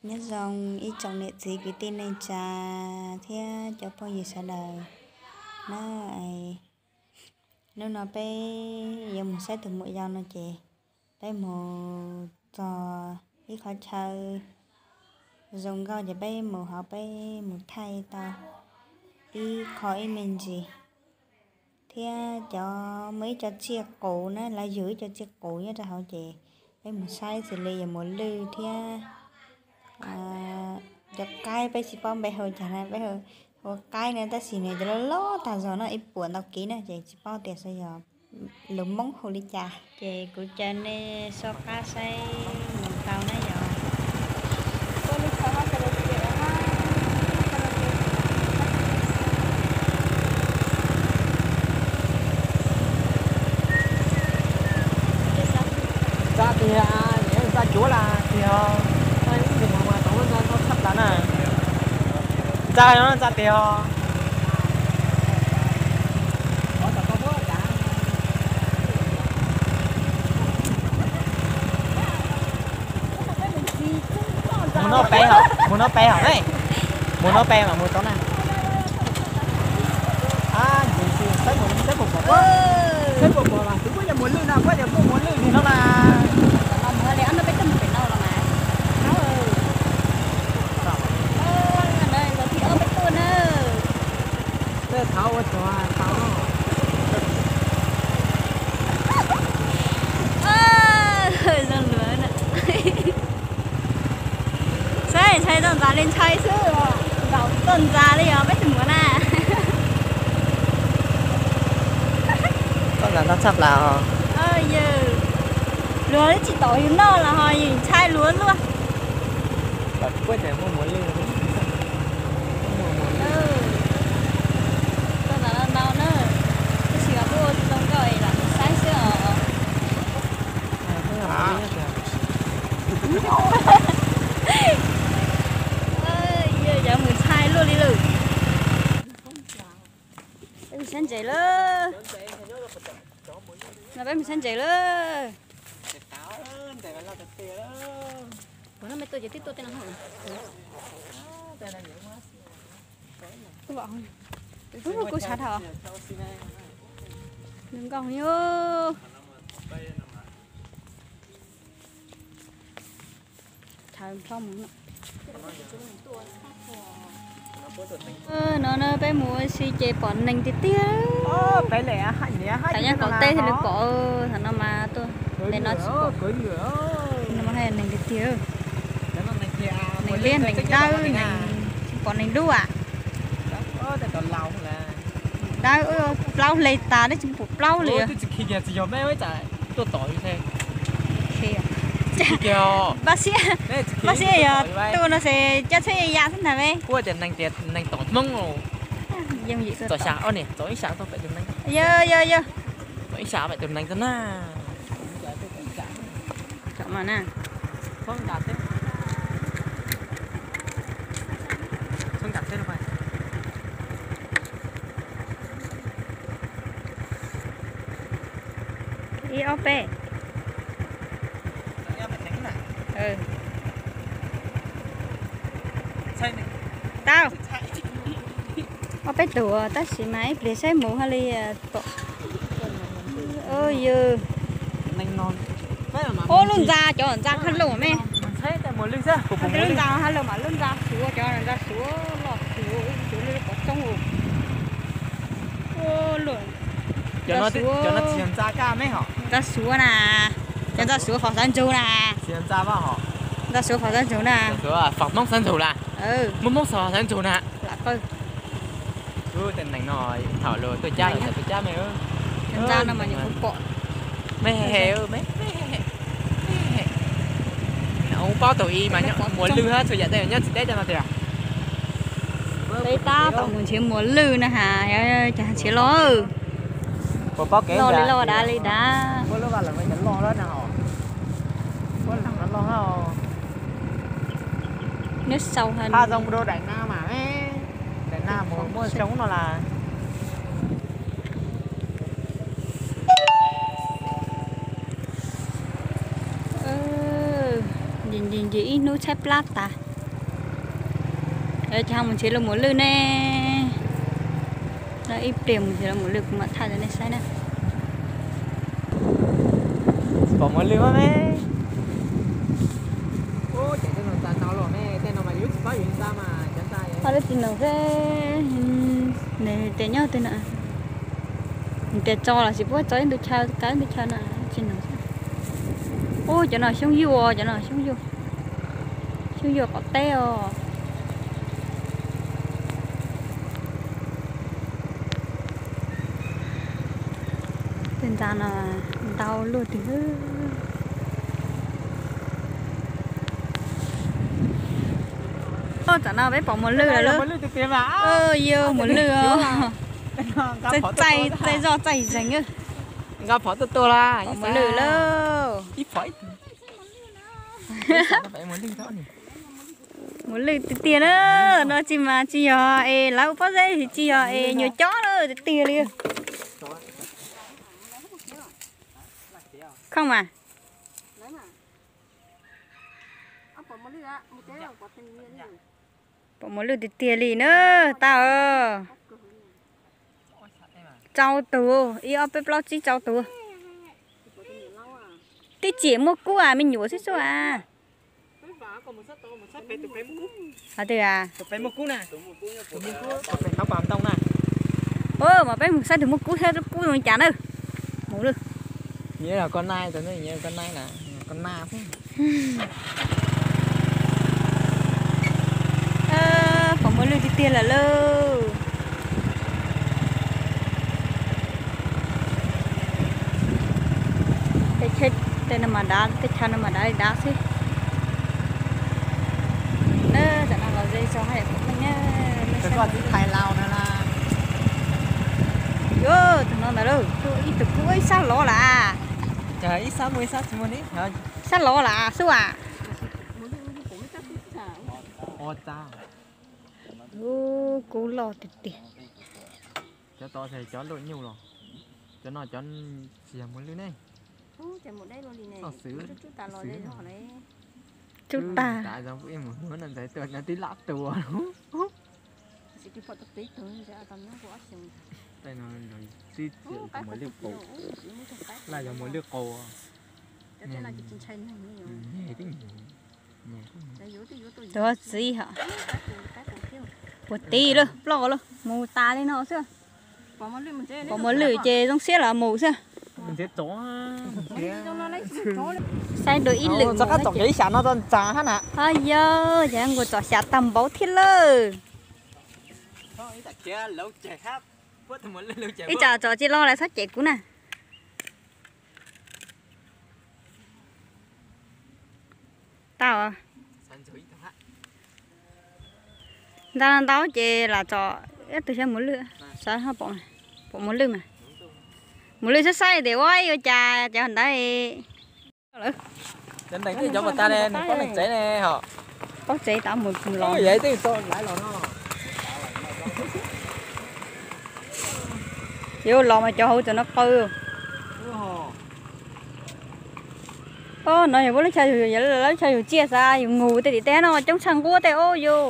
Nyob zoo ib tsoom niam txiv kwv tij neej tsa thiab cov phooj ywg sawv daws na. Hnub no peb yuav mus saib tus muam yau no ces peb mus txog ib qhov chaw zoo nkauj ces peb mus hauv peb mus thaij tau ib qho ib me ntsis. Thiab cov muaj ib co tsiaj qus na, lawv yug ib co tsiaj qus nyob rau hauv ces peb mus saib xws li yog muas lwj thiab cov qaib, peb tsis paub npe hu cas na, peb hu qaib na tab sis nws cov loj loj tag zog no ib puas ntau kiv na ces tsis paub tias xyov yog lus Hmoob hu li cas. Ces kuv caw nej soj qab saib mus tau na yom. Ntxa tiag, ntxa cuav las tiag, ntxa no ntxa tiag. Mus no peb hom, mus no peb hom ne. Mus no peb mas mus tau na. Saib puas pom, saib puas pom, saib puas pom mas twb kuj yog muas lwj no, kuj yog muaj muas lwj li no na. Thov ua tsaug tau. Zoo luag na. Saib ntshai toj ntxas li ntshai xwb, nkaum toj ntxas li os peb tus muam na. Toj ntxas ntau tshaj plaws os. Yawg, luag twb tsis tom yus noj los ho yus ntshai luag luaj. Toj ntxas no ntau na, tab sis mas kuj ua tsis zoo nkauj es lam saib xwb os. Yawg mus ntshai luaj li lawm. Peb mus sab ntses lawm. No peb mus sab ntses lawm. Ua no me tuaj ces twb tuaj tej no. Ub, kuj tshav dhau. Nws nkauj yog no na peb mus ua si ces pom neeg tiag tiag. Thaum nyob qaum teb thiaj li pom, thaum no mas tuaj pem no tsis pom. No mas haj yam neeg tiag tiag. Neeg liab neeg dawb, neeg tsis pom neeg dub. Dawb, plaub hle tas, twb tsis pom plaub li. Pab Xiab, Pab Xiab yog tuaj no ces coj tsheb ya xwb ntag me. Kuv tias neeg tom Hmoob, yeej tom xya, tom ib xya, tom ib xya pem tus neeg tag na. Ib ob peb. Tau ob peb tug tab sis mas ib pliag saib mus haj li tom. Yog ub, lub ntxa, cov ntxa phaj loj me. Lub ntxa haj loj mas lub ntxa Suav, cov ntxa Suav loj, Suav lub pov tsoob. Ntxa Suav na, cov ntxa Suav fom xav ntsug na. Ntxa Suav fom xav ntsug na. Muaj Hmoob xav ntsug na. Lam pawg. Ub, neeg no thaum luag tuaj cab los tuaj cab me. Ntxa no mas nyuam qhuav pom. Me he, me, me he. Ub, paub tau ib mas muas lwj hab txhua yam tej nyob tsis teb tej no tiag. Peb tab tom mus nrhiav muas lwj na has, cas nrhiav los. Los li los dav li dav. Nyob sau ha. Daim na mas, daim na mus muaj xyoo no las. Nce nce ib hnub tshaib plab tas. Ces ho mus nrhiav los muas lwj ne. Ib pliag mus nrhiav los muas lwj kuv mam thaij rau nej saib na. Pom muas lwj mas me. Ho lub tsis noog xwb, nws tias nyob twg na. Nws tias tso los sis puab tso ib ntu chaw kaw ib ntu chaw na, tsis noog xwb. Ub, cov no xyoob yuj, cov no xyoob yuj, xyoob yuj qaum teb os. Tej ntxa no ntau luaj twg. Tam no peb pom muas lwj lawm. Yog muas lwj os. Txaij zoj txaij zeeg. Nqa phom tuaj tua la. Pom muas lwj lawm. Muas lwj tiag tiag na. No tsis mas tsis yog es lawv ua pob zeb, tsis yog es nyuam cob lawm tiag tiag li. Khooj mas. Pom muas lwj tiag tiag li na. Tau tsau tug, ib ob peb plaub tsib tsau tug. Twb tsim muaj kub as, me nyuam xwb xwb as. Hov twg as? Mas peb mus saib tus muaj kub thiab, kub zoo li cas na. Mus lwj. Nyiam koj naj, koj naj na, koj naj xwb. Pom muas lwj tiag tiag lawm lauj. Tej no mas dav, tej chaw no mas dav li dav xwb. Tam no los ze zog hais pom meej na. Yuav tus no ntawd lauj, ib tug kub ib sab lov lawm. Ib sab muaj ib sab tsis muaj ne. Sab lov lawm xwb as. Ub, kub loj tiag tiag. Cov tod cov luaj nyuj los, cov no cov tsis yog muas lwj ne. Txoj xwm, tub tag. Ntxaiv tuaj no twb lab tua. Tej no twb muas lwj qau, laj yog muas lwj qau. Txiv hos, puas tiv lawm, ploj lawm, mus tas li no xwb. Pom muas lwj ces zoo siab los mus xwb. Saib dua ib lwm txog qab tsom kev xyam no txog ntxas hab na. Ho yog, ces nkaus tsom xyam tag npaum thiab lawm. Ib tsam tsom tsis los lawv txhob cem kuv na. Tau. Ntxa no ntau ces lam tsom ib tug xyab muas lwj, xav pom muas lwj mas. Muas lwj saib saib tias ua ib ua cas cov ntawd. Cov ntees cov pas tas ne, nws paub neeg tsev ne ho. Paub tsev tau mus los. Yuav los mas cov hauv tsev no qw. Os, no yog puab lub chaw yug, lawv lub chaw yug tsiaj xav yug mus tej tim teb no coob tshaj nquab tej os yug.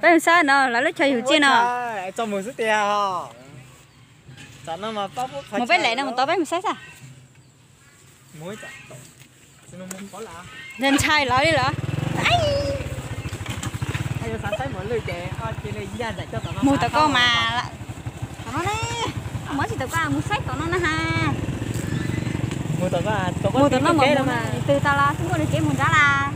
Peb mus saib no lawv lub chaw yug tsiaj no. Mus peb lem no mus tod peb mus saib xwb. Ntshai lawv li lawm. Mus tom koj mas. Tom no ne, mus tsis tom koj mus saib tom no na has. Mus tom no mus twg tau los twb muaj nws kev mus nrad las.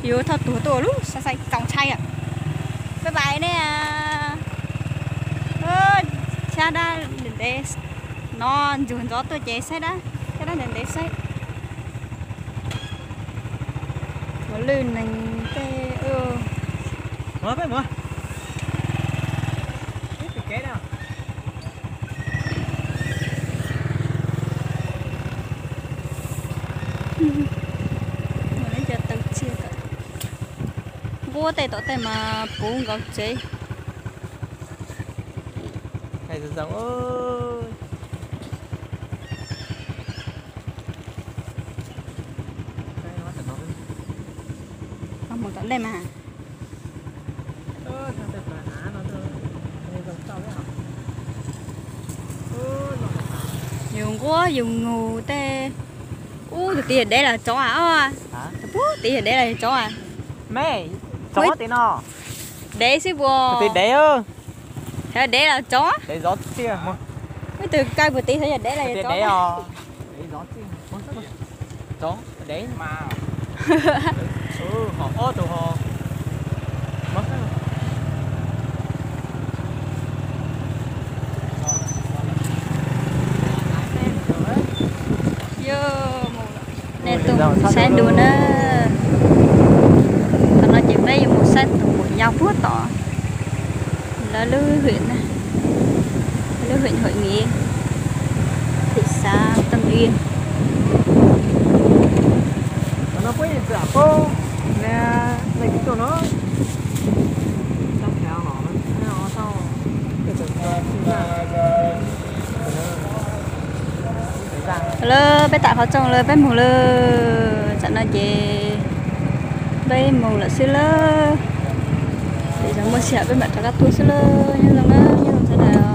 Yuav thauj tuag tuaj lub saib saib txaus ntshai. Bye bye ne. Xyab dab ntev ntev no, ntsuag ntxov tuaj ces saib dab, xyab dab ntev ntev saib. Muas lwj neeg tej. Nquab tej tom tej mas puv nkaus tsev. Tom ntej mas. Yus nquab yus nug tej. Ub, tus tid yog dev los tsov a? Tus pub tid yog dev los tsov a? Dev xwb puas? Dev los tsov? Ib tug kaw puas tid xyov yog dev los tsov. Nej tus saib ntu na. Tam no ces peb yuav mus saib tus puas nyo puag tom lawv lub hwm na, lub hwm Hội Nghĩa, thị xã Tân Uyên. Lawm, peb tam qhov rooj lawm, peb mus lawm. Tam no ces peb mus lawm xwb lawm. Ces yog muaj sij hawm peb mam rov qab tuaj xwb lawm. Nyob zoo na, nyob zoo sawv daws.